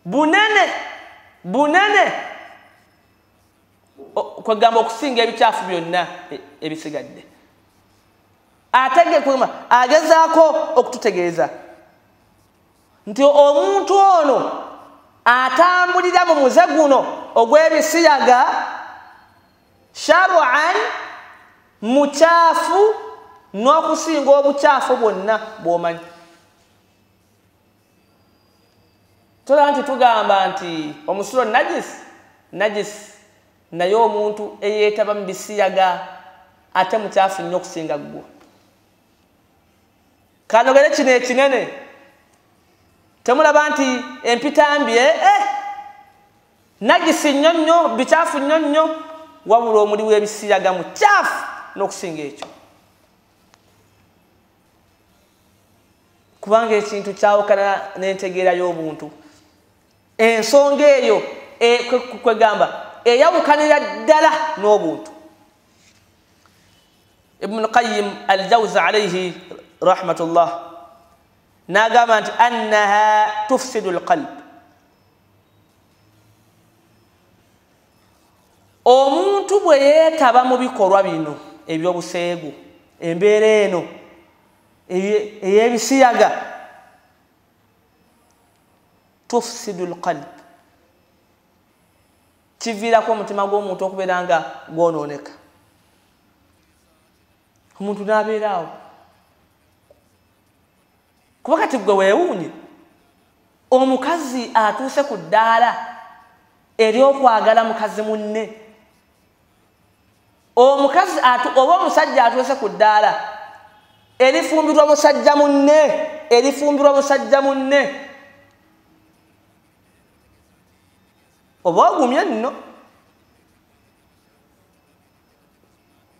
S2: bunene bunene kwegamba okusinga ebikyafu byonna ebisigadde. Agezaako okututegeeza nti omuntu ono atambulira mu muze guno ogw'ebisiyaga sharu'an mukyafu n'okusinga obukyafu bwonna bw'omanyi. Tolaba nti tugamba nti omusulo najisi najisi, naye omuntu eyeetaba mu bisiyaga ate mukyafu nnyo okusinga ggwo. Kanogere kino ekinene, temulaba nti empitambi nagisi nnyo nnyo, bikyafu nnyo nnyo, wabula omuli w'ebisiyaga mukyafu n'okusinga ekyo, kubanga ekintu kyawukana n'entegeera y'obuntu. Ensonga eyo kwegamba eyawukanira ddala n'obuntu. Ibn Qayyim al-Jawzi alayhi rahmatullah n'agamba nti annaha tufsidu al-qalb, omuntu bwe yeetaba mu bikolwa bino ebyobuseegu, embeera eno ey'ebisiyaga, tufsidu al-qalb, kiviirako omutima gw'omuntu okubeera nga gwonooneka, omuntu n'abeera awo. Kuba kati gwe weewuunye, omukazi atuuse ku ddaala ery'okwagala mukazi munne, omukazi oba omusajja atuuse ku ddaala erifumbirwa musajja munne, erifumbirwa musajja munne, oba ogumye nno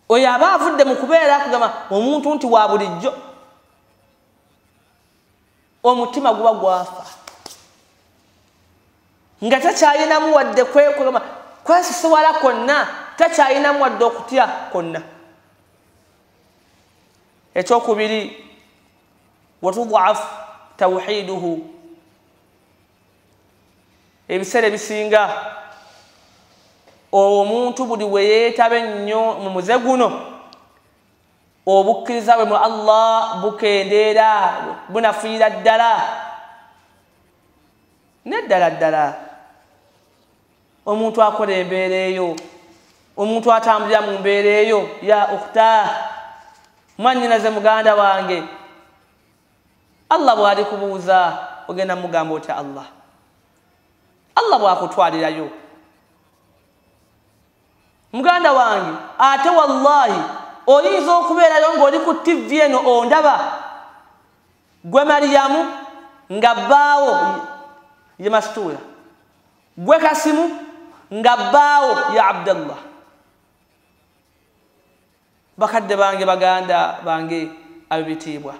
S2: oyo aba avudde mu kubeera kugamba omuntu nti wa bulijjo, omutima guba gwafa nga takyalinamu wadde kwesisiwala kwonna, takyalinamu wadde okutya kwonna. Ekyokubiri, watudaafu tawhiduhu, ebiseera ebisinga omuntu buli we yeetaba ennyo mu muze guno, obukkiriza bwe mu Allah bukendeera, bunafuira ddala neddala ddala. Omuntu akola embeera eyo, omuntu atambulira mu mbeera eyo, ya ukhta, mwannyinaze muganda wange, Allah bw'ali kubuuza ogenda mugamba otya Allah? Allah bw'akutwalirayo muganda wange, ate wallahi oyinza okubeerayo ng'oli ku TV eno ondaba gwe Mariyamu nga bbaawo ye Masituula, gwe Kasimu nga bbaawo ya Abdallah. Bakadde bange, baganda bange ab'ebitiibwa,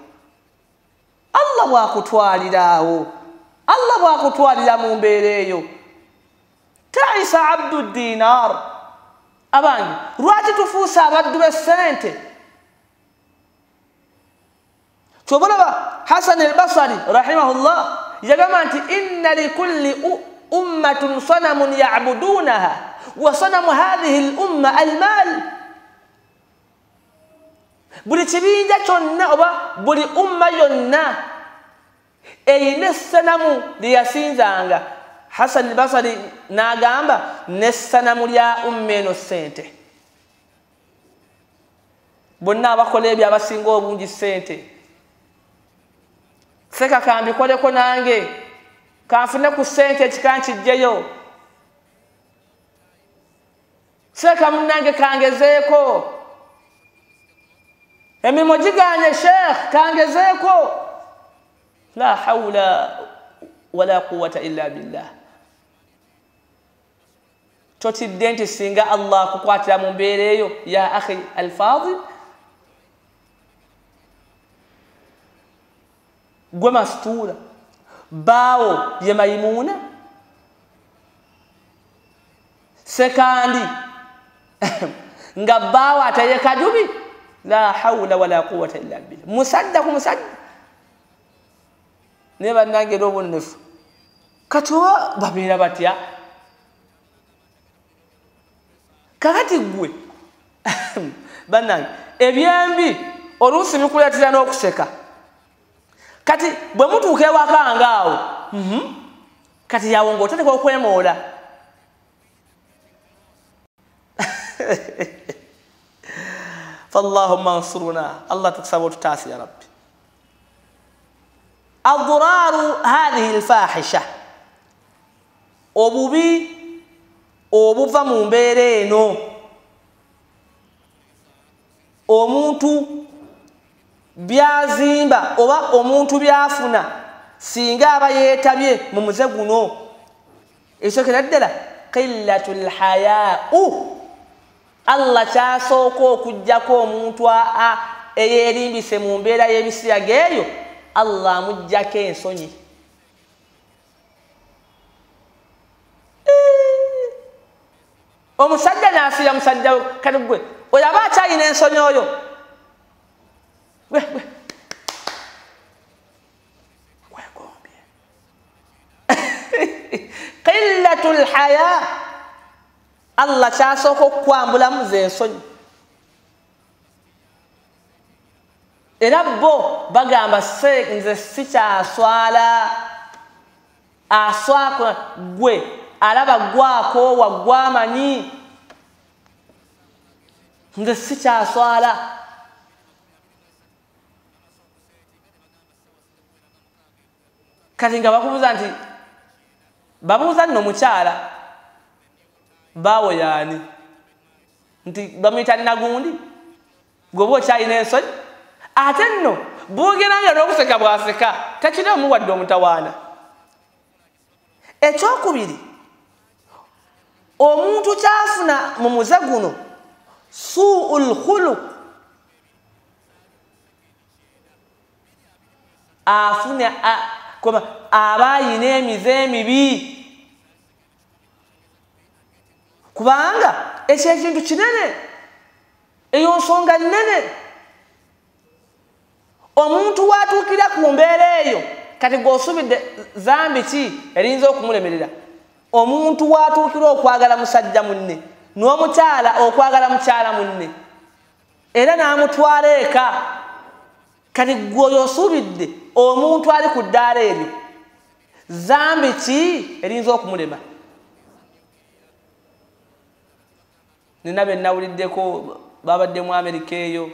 S2: Allah bw'akutwaliraawo, Allah bw'akutwalira mu mbeera eyo, taisa abdu dinar. Abange, lwaki tufuuse abaddu b'essente? Kyova Hasan al-Basri rahimahullah yagamba nti inna likulli ummatun sanamun ya'budunaha wa sanamu hadhihi al-umma al-mal. Buli kibinja kyonna oba buli umma yonna erina essanamu lye yasinzanga. Hasan al-Basri n'agamba n'essanamu lya umma eno ssente. Bonna abakola ebyo abasinga obungi ssente. Seka kambikoleko nange, kanfune ku ssente ekika nkijjeyo. Seka munnange kangezeeko. Emirimu giganye sheikh kangezeeko. La hawla wala quwwata illa billah. Totidde nti singa Allah akukwatira mu mbeera eyo, ya akhi alfadil, gwe Masituula, bbaawo ye Mayimuuna, Sekandi nga bbaawo ate ye Kajubi. La hawla wala quwwata illa billah. Musajja ku musajja. Naye bannange era obunefu kati oba babeera batya? Kakati ggwe bannange ebyembi oluusi bikuleetera n'okuseka. Kati bwe mutuuka ewaka ngaawo, kati yawo ng'otandika okwemoola. Fallahumma ansuruna, Allah tukusaba otutaase ya Rabbi. Aduraaru hadhihi alfahisha, obubi obuva mu mbeera eno, omuntu byazimba oba omuntu byafuna singa aba yeetabye mu muze guno. Ekisookera ddala qillatul hayaa'u, Allah kyasooka okuggyako omuntu eyeerimbise mu mbeera y'ebisiyaga eyo, Allah amuggyako ensonyi. Omusajja n'afiira musajja we, kati gwe oyo aba akyalina ensonyi oyo. Kwegombye. Qillatul haya, Allah kyasooka okukwambulamu ze ensonyi. Era bo bagamba nze sikyaswala, aswako gwe alaba gwako wagwamanyi, nze sikyaswala. Kati nga bakubuuza nti babuuza nno omukyala baawo yaani, nti bamuyita Nagundi, gwe oba okyalina ensonyi? Ate nno boogera nga n'okuseka bw'aseka tekirina omuwadde omutawaana. Ekyokubiri, omuntu kyafuna mu muze guno suul khuluq, afuna aba ayina emize emibi, kubanga ekyo ekintu kinene, eyo nsonga nnene. Omuntu watuukira ku mbeera eyo, kati gw'osuubidde zambi ki eriyinza okumulemerera? Omuntu watuukira okwagala musajja munne n'omukyala okwagala mukyala munne era n'amutwala eka, kati gwe oyo osuubidde omuntu ali ku ddaala eryo zambi ki eriyinza okumulema? Nina be nawuliddeko babadde mu Amerika eyo,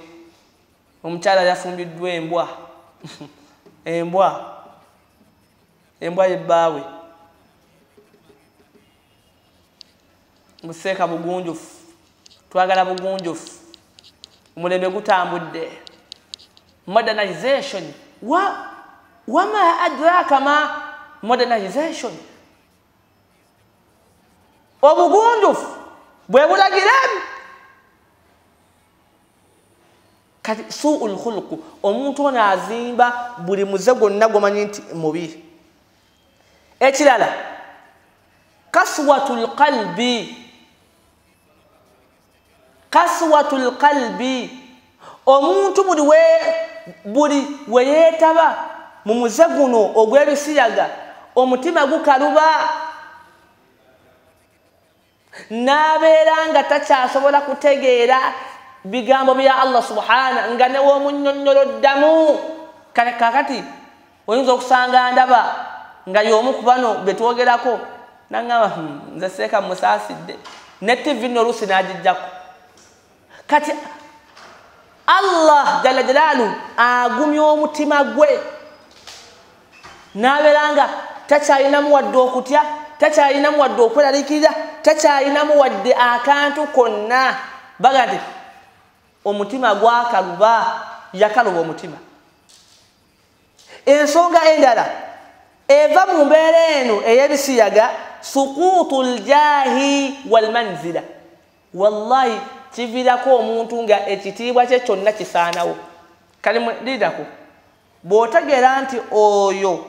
S2: omukyala yafumbiddwa embwa embwa yebbaawe. Museeka bugunjufu, twagala bugunjufu, omulembe gutambudde. Modernization, wama adraka ma modernization. Obugunjufu bwe bulagira. Kati suul khuluqu, omuntu ono azimba buli muze gwonna gwomanyi nti mubi. Ekirala, kaswatul qalbi, kaswatul qalbi, omuntu buli we yeetaba mu muze guno ogw'ebisiyaga, omutima gukaluba n'abeera nga takyasobola kutegeera bigambo bya Allah subhana, nga newomunnyonnyolo ddamu. Kakati oyinza okusanga ndaba nga y'omu ku bano be twogerako nangamba nze seeka musaasidde ne TV nno oluusi n'agijjako. Kati Allah jalla jalaalu agumya omutima gwe n'abeera nga takyalinamu wadde okutya, takyalinamu wadde okweraliikirira, takyalinamu wadde akantu konna. Baga nti omutima gwakaluba, yakaluba omutima. Ensonga endala eva mu mbeera eno ey'ebisiyaga, sukuutu ljahi walmanzila. Wallahi kiviirako omuntu nga ekitiibwa kye kyonna kisaanawo. Kale liddako, bw'otegeera nti oyo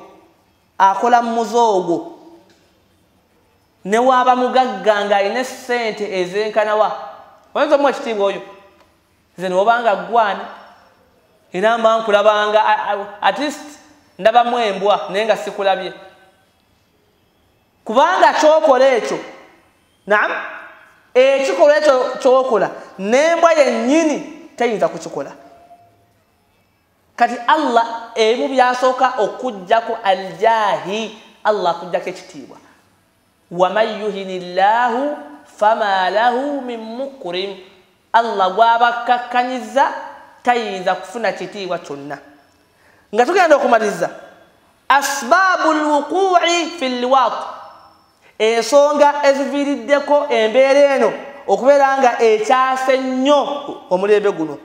S2: akola muze ogwo ne waaba mugagga ng'alina essente ezenkanawa, oyinza omuwa ekitiibwa oyo? Nze newobanga ggwani era mba nkulabanga, at least ndabamu embwa naye nga sikulabye, kubanga kyokola ekyo, naam, ekikolwa ekyo kyokola n'embwa yennyini teyinza kukikola. Kati Allah ebimu byasooka okuggyako aljahi, Allah akuggyako ekitiibwa. Waman yuhini llahu fama lahu min mukrim, Allah gw'abakakkanyiza tayinza kufuna kitiibwa kyonna. Nga tugenda okumaliriza, asbaabu lwuquui fi liwaat, ensonga eziviiriddeko embeera eno okubeera nga ekyase nnyo omulembe guno.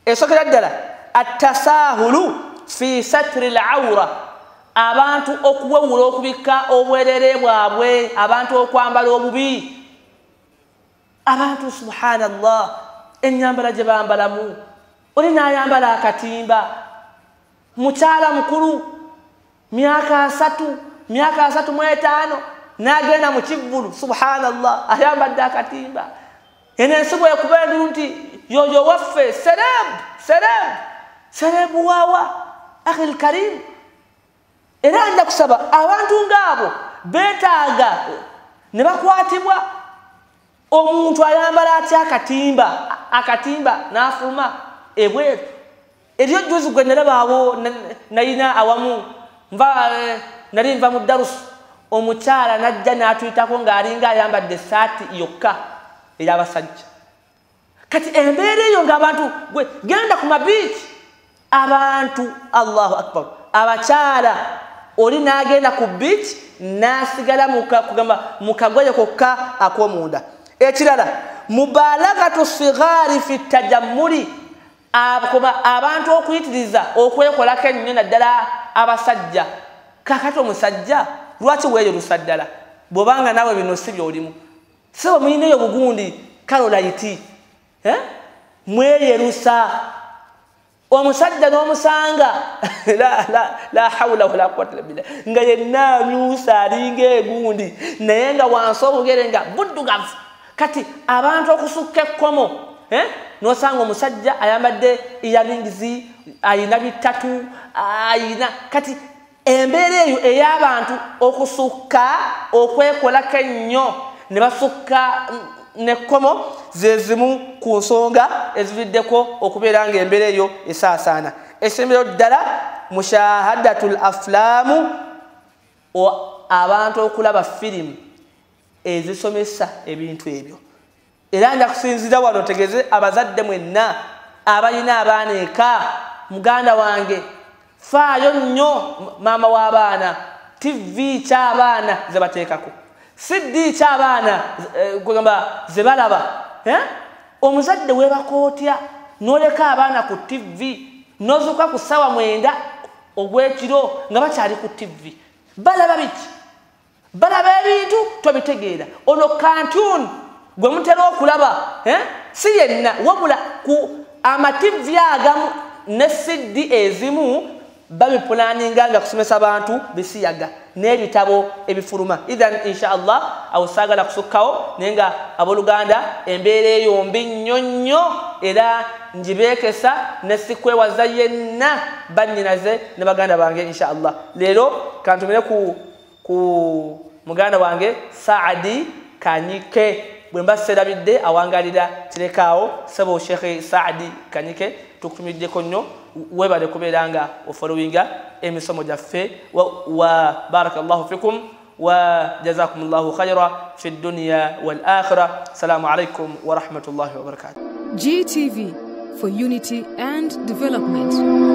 S2: Esookera ddala, attasahulu fi satri l-awra, abantu okuwewula okubikka obwerere bwabwe, abantu okwambala obubi. Abantu subhanallah, ennyambala gye bambalamu, oli n'ayambala akatimba, mukyala mukulu myaka 30, myaka 35 n'agenda mu kivvulu, subhanallah, ayambadde akatimba. Eno ensi bwekuba endulu nti yoyo waffe serebu, serebu, serebu waawa akhil karim. Era nja kusaba abantu ng'abo beetaaga ne bakwatibwa. Omuntu ayambala atya akatimba, akatimba n'afuluma ebweru. Eriyo juzi gwe nalabaawo nalina awamu nali nva mu darusu, omukyala n'ajja n'atuyitako ng'alinga ayambadde essaati yokka ey'abasajja. Kati embeera eyo ng'abantu gwe genda ku mabiiki, abantu Allahu akbar, abakyala oli n'agenda ku biiki n'asigala kugamba mu kagoye kokka ak'omunda. Ekirala, mubalagatu sighaari fi tajammuli, abantu okuyitiriza okwekolako ennyo naddala abasajja. Kakati omusajja lwaki weeyerusa ddala bw'obanga naawe bino si by'olimu? Sebo muyineeyo bugundi karolayiti, mweyerusa. Omusajja n'omusanga la hawula wala quwwata illa billah, nga yenna amyusa alinga egundi, naye nga wansi obugere nga buddugavu. Kati abantu okusukka ekkomo, n'osanga omusajja ayambadde earrings, ayina bitatu, ayina. Kati embeera eyo ey'abantu okusukka okwekolako ennyo ne basukka nekkomo ze zimu ku nsonga ezividdeko okubeera ng'embeera eyo esaasaana. Essembero ddala, mushahadatul aflaamu, abantu okulaba firimu ezisomesa ebintu ebyo. Era nja kusinziira wano ntegeeze abazadde mwenna abalina abaana eka, muganda wange faayo nnyo maama w'abaana, TV ky'abaana ze bateekako, CD ky'abaana kugamba ze balaba. Omuzadde weebaka otya n'oleka abaana ku TV n'ozuuka ku ssaawa 9 ogw'ekiro nga bakyali ku TV? Balaba biki? Balaba ebintu tobitegeera. Ono cartoon gwe mutera okulaba, si yenna, wabula ku amativi agamu ne CD ezimu babipulaninga nga kusomesa abantu bisiyaga n'ebitabo ebifuluma. Idhan insha Allah awo saagala kusukkawo, naye nga abooluganda embeera eyo mbi nnyo nnyo, era ngibeekesa ne sikwewaza yenna bannyinaze ne baganda bange insha Allah. Leero kantumire ku muganda wange Saadi Kanyike, bwe mba serabidde awangalira kirekaawo. Sebo Sheikh Saadi Kanyike, tukutumiddeko nnyo, webale kubeera nga ofollowinga emisomo gyaffe. Wa barakallahu fikum wa jazakumullahu khaira fi dunya wal akhirah. Assalamu alaikum wa rahmatullahi wa barakatuh.
S1: GTV for unity and development.